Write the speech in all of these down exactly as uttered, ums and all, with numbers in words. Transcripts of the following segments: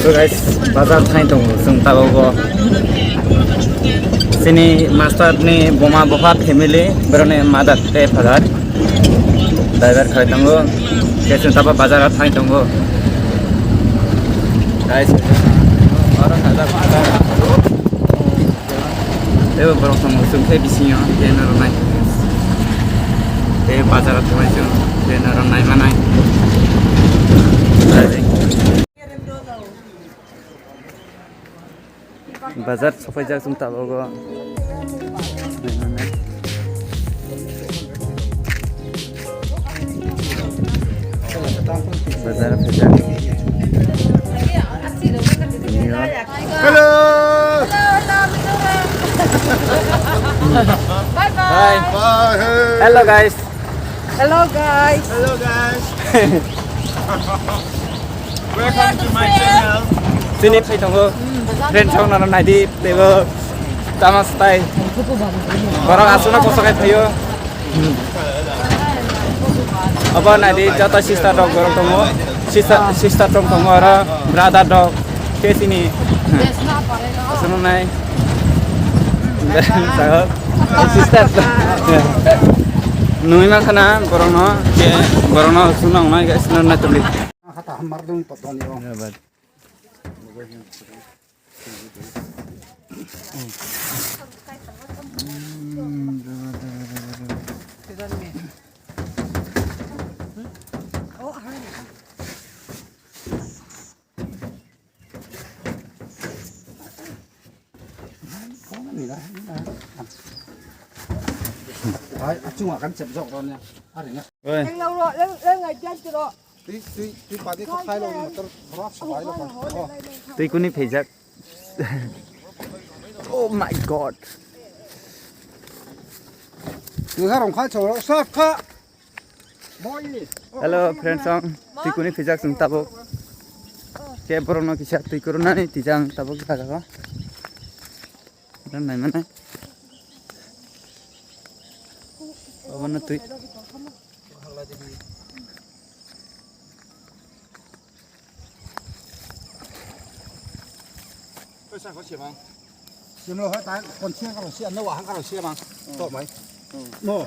So guys, bazar thai tongo chwng tabuk o. Chini master ni buma bupha family, boroni mother tei father. Driver khai tongo. Khe chwng tabuk bazar o thai tongo. Guys, oro bazar. Tei borok tongo chwng khe bisingo tei norok nai. Tei bazar o thangwi chwng tei norok nai manai. Bazar sopaijak chwng tabuk o. Bazar phaijak. Hello. Bye bye. Bye. Bye. Hello guys. Hello guys. Hello guys. Welcome to my channel. Chini phai tongo. Friend song nana naidi tebo. Tama style. Borok asuna koso kai phayo. Abo naidi joto sister rok borok tongo. Sister, sister rok tongo oro brother rok. Ke sini. Asuna nai. Sister. Nui ma khana borokno ke borokno sunang nai ke sinar na tuli. Hata hamar dong patoni o. Hai, achung akan chep jok ron ya. Hari na. Oi. Leng lo, leng, leng ngai dian tu lo. Tui, tui, tui pani ko khai lo, motor khoro sabai lo. Oh. Tui kuni phaijak. Oh my God. Tui ha rong khai choro, sap kha. Hello friends, ang twi kuni phaijak chwng tabuk. Ke borokno kisa twi kwrwnani twijang tabuk jaga o. Nai mane. Obono twi. Simo hai ta kon sia karo sia no wa han karo sia mang. To mai. No.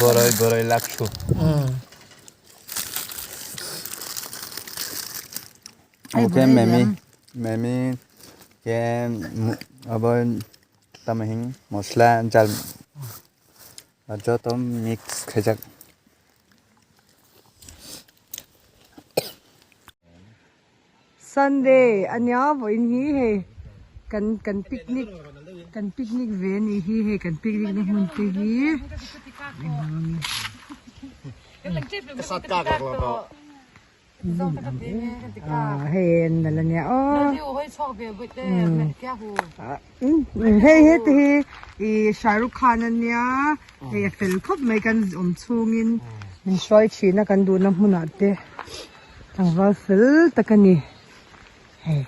Boroi, boroi laksu. Ai, oke, boroi memi, jam. Memi ke mu-, abo tamo hing mosla jal joto mix khaijak. Sunday, ania bo in hi he. Kan, kan picnic, kan picnic ve ni hi he, kan picnic na hmun te hi. Kasat ka ka lo. Ah, he, na la nia. Oh. Ah, mm, mm, he, he, te hi, i Shah Rukh Khan ania. He, fel khop mai kan um chungin. Min soi china kan du na hmuna te. Tangval fel ta kani. He.